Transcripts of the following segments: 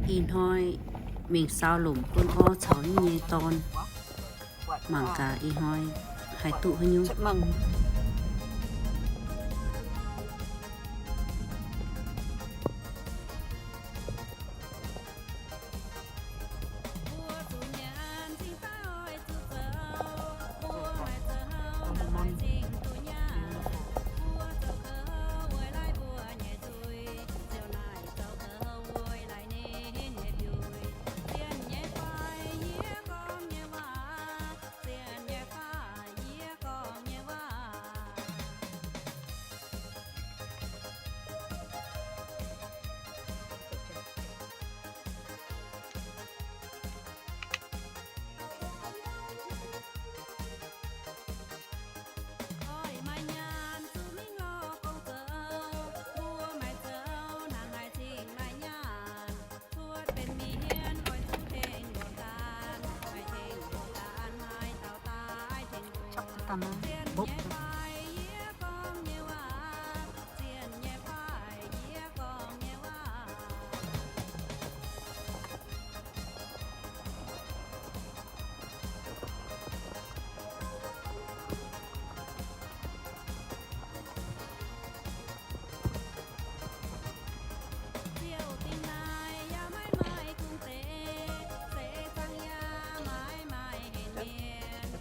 Ih hnoi mingh saau lomc gunv orv caux ninh nyei dorn. Mangc gaax ih hnoi haih duqv haaix nyungc.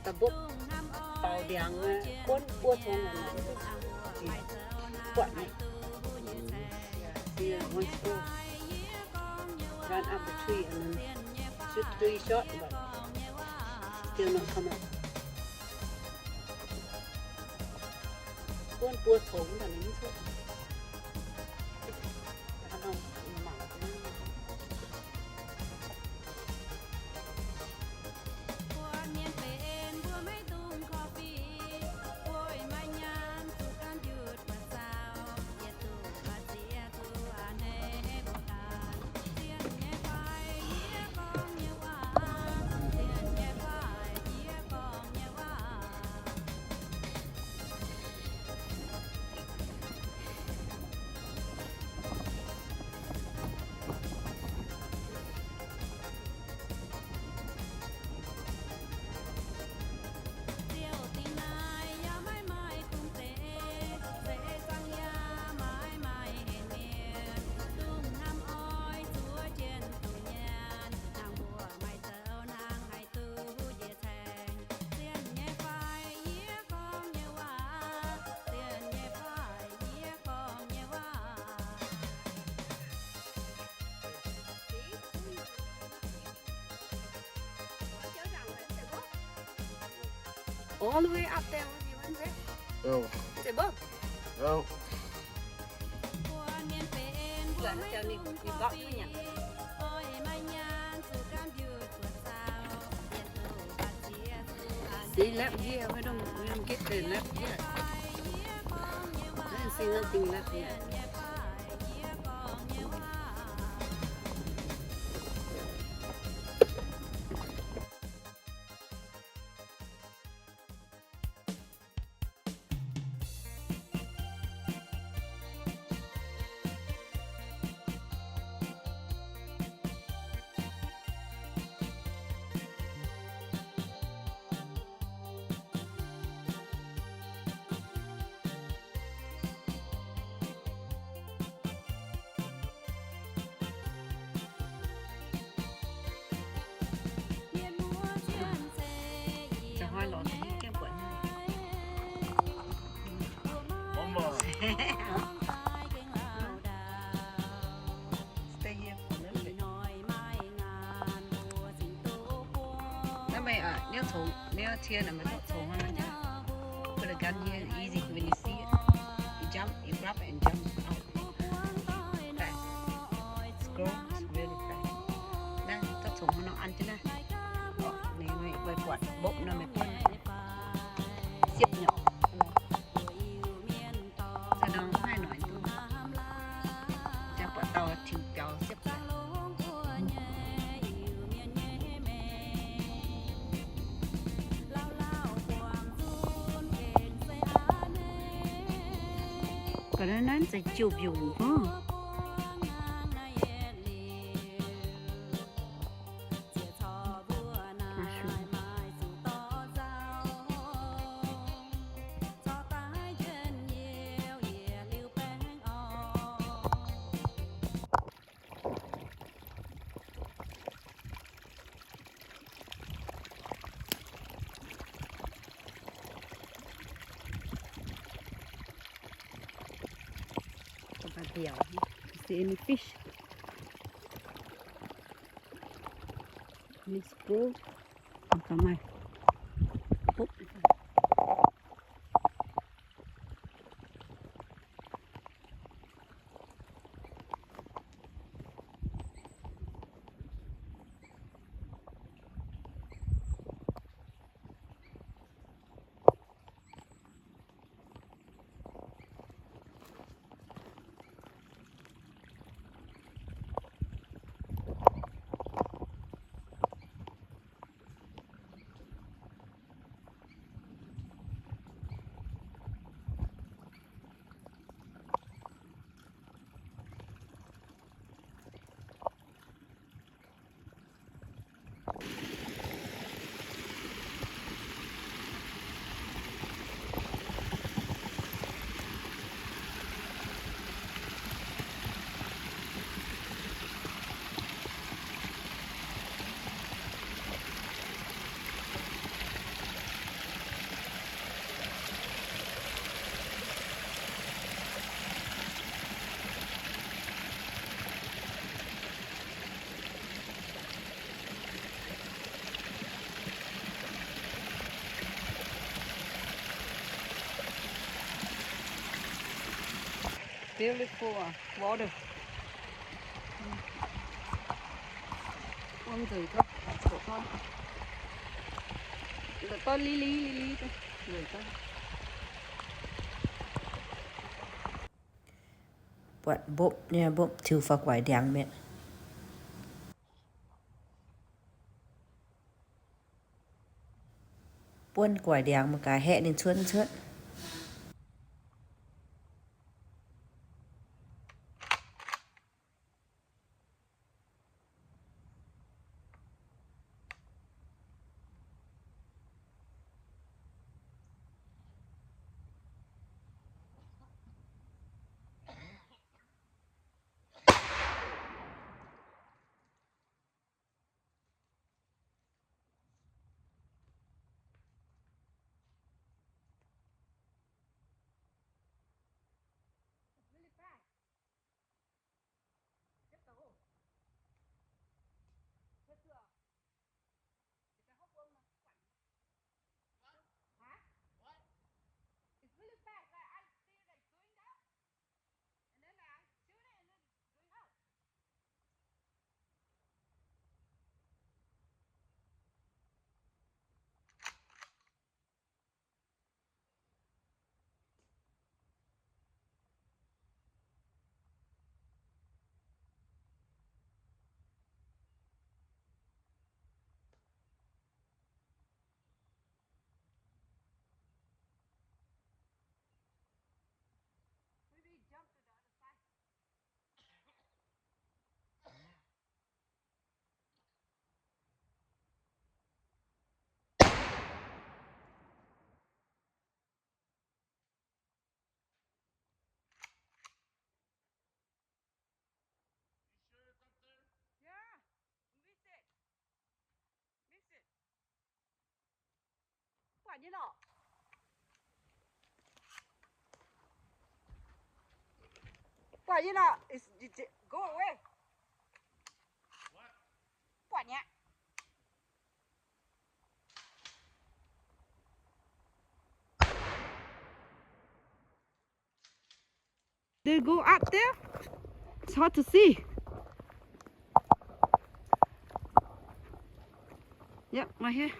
Da'mbopv faaux ndiangx, buonv buo congx, buatc nyei. See, once more, run up the tree and then shoot three shot, but still not come up. Buonv buo congx mv baac ninh mv cuotv. All the way up there, you went there? Oh. It's above. Oh. See, left here. We don't, we don't get the left here. I didn't see nothing left here. Stay here for a little bit. Naaiv meih, aa, niouv congx, niouv cie naaic meih zorqv congx hnangv naaiv. Put the gun here, easy when you see it. You jump, you grab it and jump out. Fast. Scroll, it's really fast. Naaiv, zorqv congx hnangv nor an jienv naaiv. Orqc, meih, meih buatc mbopv nor meih buatc siepv nyei. Za'gengh haih noic duqv. Jangx buatc dauh tiux biaux siepv daaih. Ga'naaiv naaiv za'jiuv mbiungc gorngv. biaux. See any fish? Let's go. Ga'mai. Beautiful, uh, water. Wuom nzueic duqv, nzueic duqv. Nzueic duqv, li li li li duqv, nzueic duqv. Buatc mbopv nyei, mbopv tiux faaux guaix ndiangx mi'aqv. Buonv guaix ndiangx mangc gaax haeqv ninh cuotv cuotv. It's really fast. Tiếp tục. Thật sự à? Để tao hốc ôm mà. Hả? It's really fast. Like, I see, like, doing that. And then I shoot it and then doing out. Maybe jump to the other side. Yeah, miss it. Miss it. Buatc nyei nor. Buatc nyei nor. Is, go away. Buatc nyei. They go up there. It's hard to see. Yep, right here.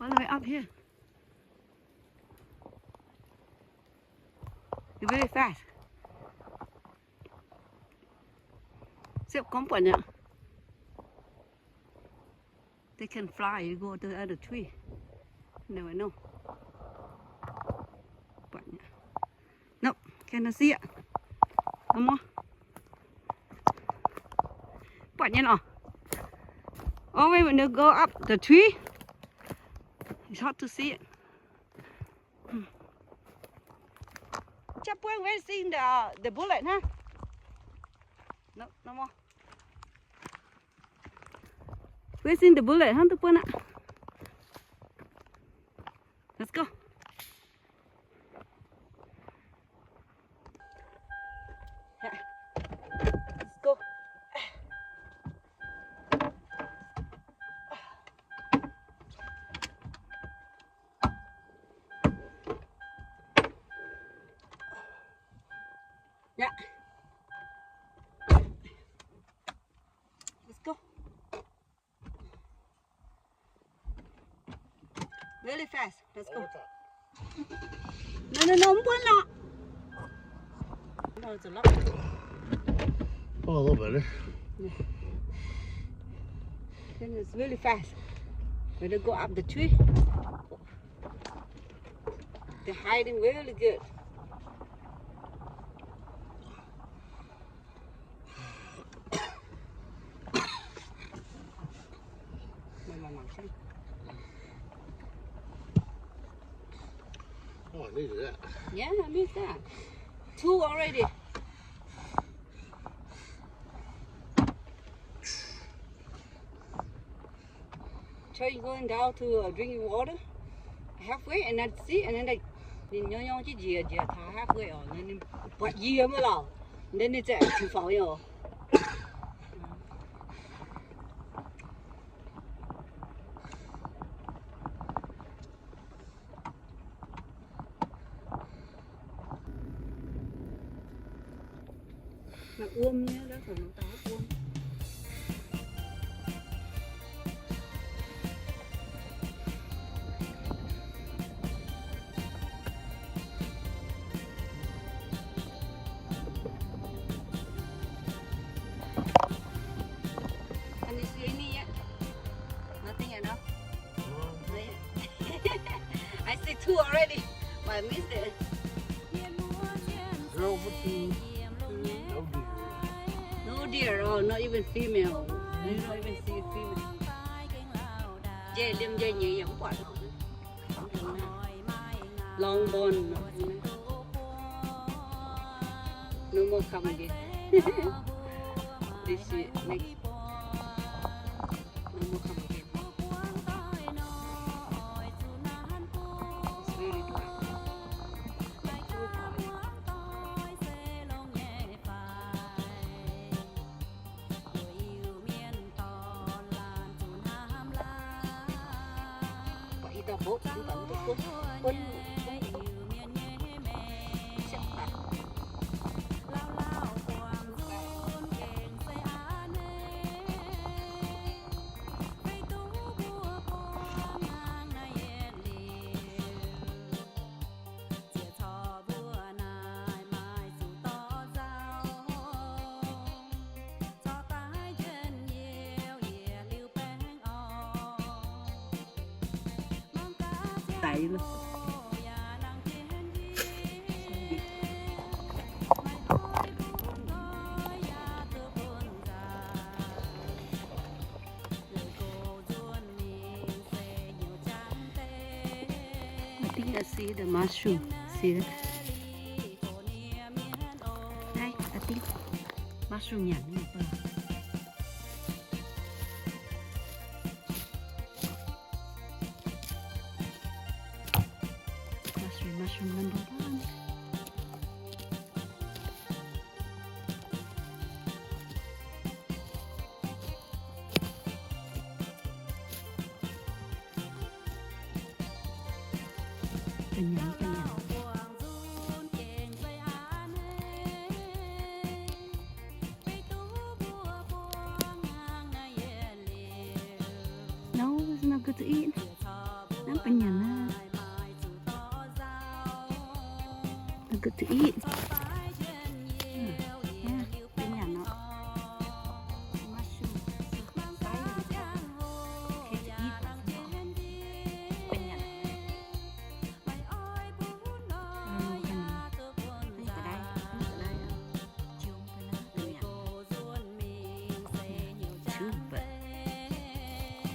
All the way up here. It's very fast. Siepv gorngv buatc nyei. They can fly. You go to the other tree. Never know. Buatc nyei. Nope, cannot see it. No more. Buatc nyei nor. Always when you go up the tree, it's hard to see it. Just put wasting the, the bullet, huh? No, no more. Wasting the bullet, huh? Let's go. Really fast. Let's go. No, no, no, mv buonv lorqc. Oh, a little bit. Then it's really fast. Better go up the tree. They're hiding really good. Oh, I needed that. Yeah, I missed that. Two already. Try going down to, uh, drinking water. Halfway and then see, and then like, ninh nyorng nyorng jienv njiec njiec taux halfway oc, ninh buatc yie maiv lauh, then ninh ziouc taux faaux nyei oc. Maaih wuom nyei, la'fouv nor dauh wuom. Can you see any yet? Nothing at all? Not yet. I see two already, but I missed it. Zero for two. No deer. No deer, oh, not even female. You don't even see a female. Njiec liemh njiec nyei yaac mv buatc. Long bone. No more come again. This is next. No more come again. It's really dry. I think I see the mushroom. See that? Hi, I think mushroom nyanc. Mushroom, mushroom number one. No, it's not good to eat. Not good to eat.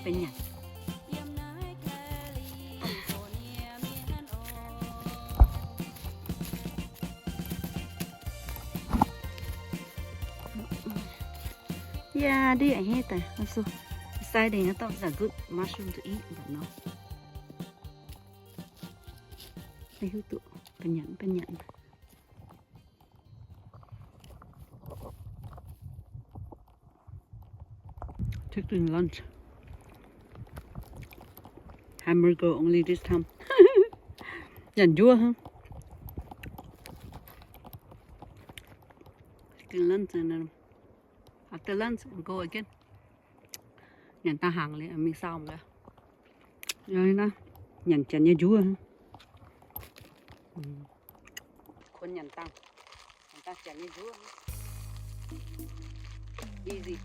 Yeah. Yeah, this I hate that. Also, deciding I thought it's a good mushroom to eat, but no. Ai, hú tụ, bánh nhãn, bánh nhãn. Taking lunch. Hamburger only this time. Nyanc njuov hnangv. Taking lunch and then after lunch we go again. Nyanc daaih hnaangx liuz mingh saau mangc gaax. Yiem naaiv, Nyanc janx nyei njuov. Kuonx nyanc dangh. Nyanc dangh janx nyei njuov. Easy.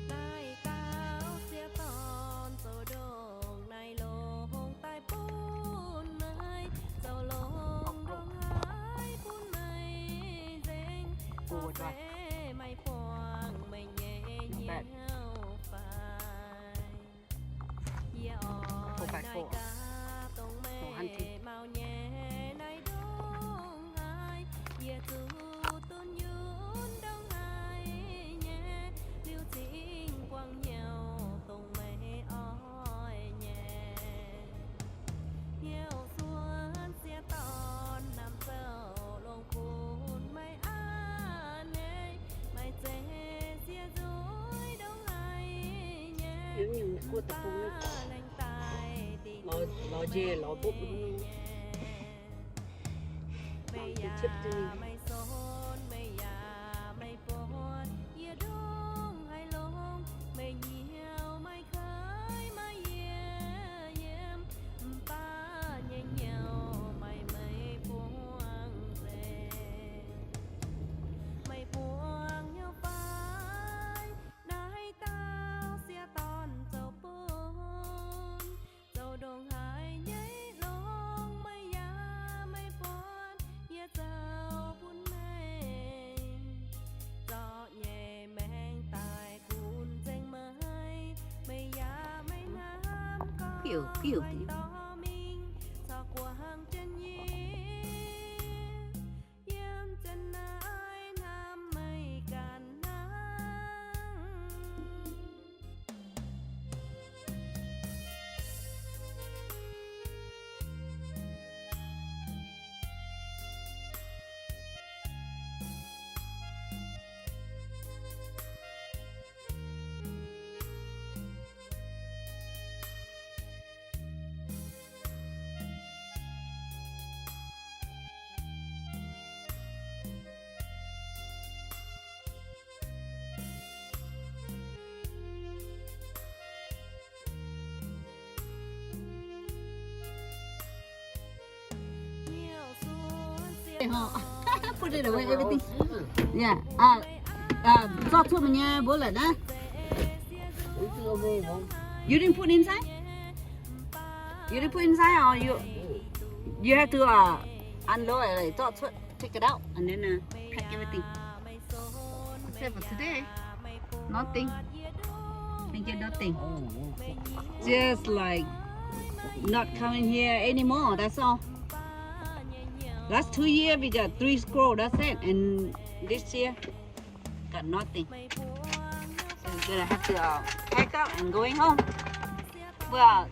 Naaiv gauh sieqv dorn zoux ndongc naaiv longx daaih bun meih, zoux longx ndongc haaix bun meih nzengc, corc se meih buangh meih nyei hnyouv fai. Yie oix naaiv gaax dongh meih mauh nyei naaiv ndongc haaix, yie zuqc dunh yunh ndongc haaix nyei, liuz cingx buangh hnyouv dongh meih oix nyei. Hnyouv suonc sieqv dorn naamh zouv longx bun meih aqv nyei, meih zeiz sieqv nzuih ndongc haaix nyei, mv baac laengz daaih dingc nyei. Meih yaac meih sonx, meih yaac meih buatc, yie ndongc haaix longx, meih nyiemc meih keiv maaih yie yiem, mv baac nyei hnyouv meih, meih buangh nzengc. Meih buangh hnyouv fai, naaiv dauh sieqv dorn zoux bun, zoux ndongc haaix nyei longx meih yaac meih buatc, yie zoux bun meih. Zorqv nyei maengx daaih gunv nzengc meih, meih yaac meih hnamv gorngv, dorh mingh corc guangc jienv yie, yiem zienx naaiv hnamv meih ganh hnangv. Put it away, everything. Yeah. Uh, uh, zorqv cuotv meih nyei bullet naaiv. You didn't put inside? You didn't put inside or you, you have to, uh, unload it, like, zorqv cuotv, take it out, and then, uh, pack everything. Except for today. Nothing. Can get nothing. Just like not coming here anymore, that's all. Last two years we got three scroll, that's it. And this year, got nothing. So we're gonna have to, uh, pack up and going home. Mbuo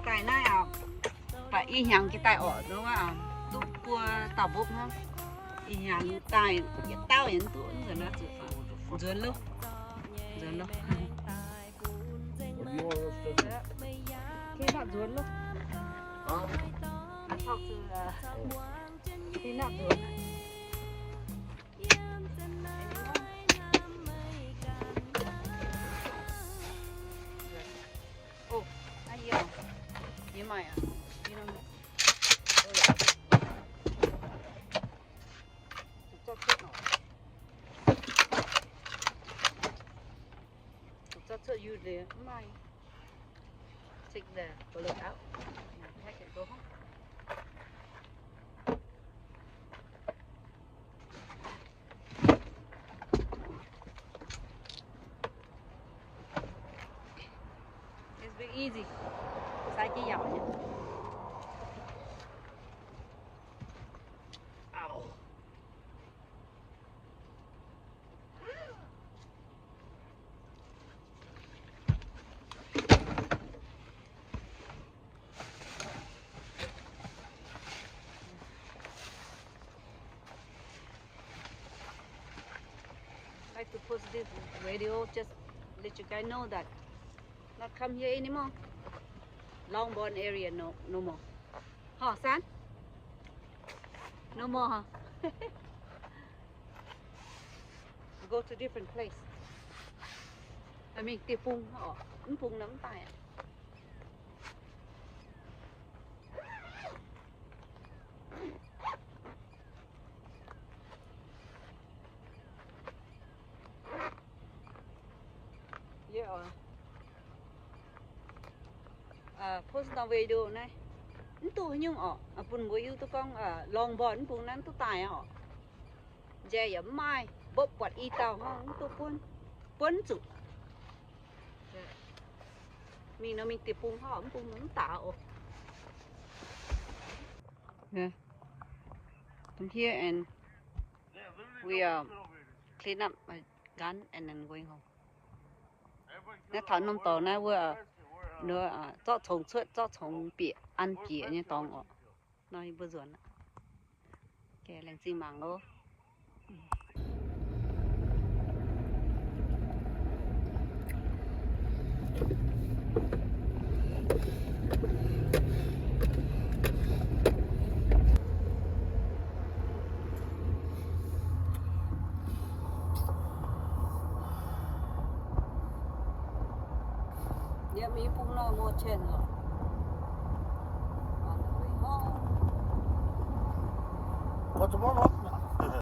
daaih naaiv oc, baac ih hnyangx jiex daaih orqc, duqv buo dauh mbopv hnangv. Ih hnyangx daaih yietc dauh yaac duqv nzuonx loh. Nzuonx loh. Nzuonx loh. Oh, take the bullet out and pack it, go home. It's very easy. Sai jienv yaac nyei. Ow. Post this video just let you guys know that not come here anymore. Longbourn area no, no more. Huh, son? No more, huh? Go to different place. I mean, deic-bung orqc, mv bung nor mv daaih aqv. Yie oix post norm video naaiv, mv duqv haaix nyungc orqc, bun mbuo hiuv duqv gorngv Longbourn mv bung naaiv mv duqv daaih orqc. Njang yaac mv maaih, mbopv buatc i dauh hnangv, mv duqv buonv, buonv zuqc. Mingh nor mingh deic-bung hnangv, mv bung mv daaih oc. Come here and we are clean up my gun and then going home. Naaiv taux norm dorngx naaiv wuov, zorqv congx cuotv, zorqv congx bieqc an jiex nyei dorngx oc. Nor yie mbuo nzuonx aqv. Laengz zingh mangc oc. Yie mingh bung nor more chance lorqc. Got tomorrow,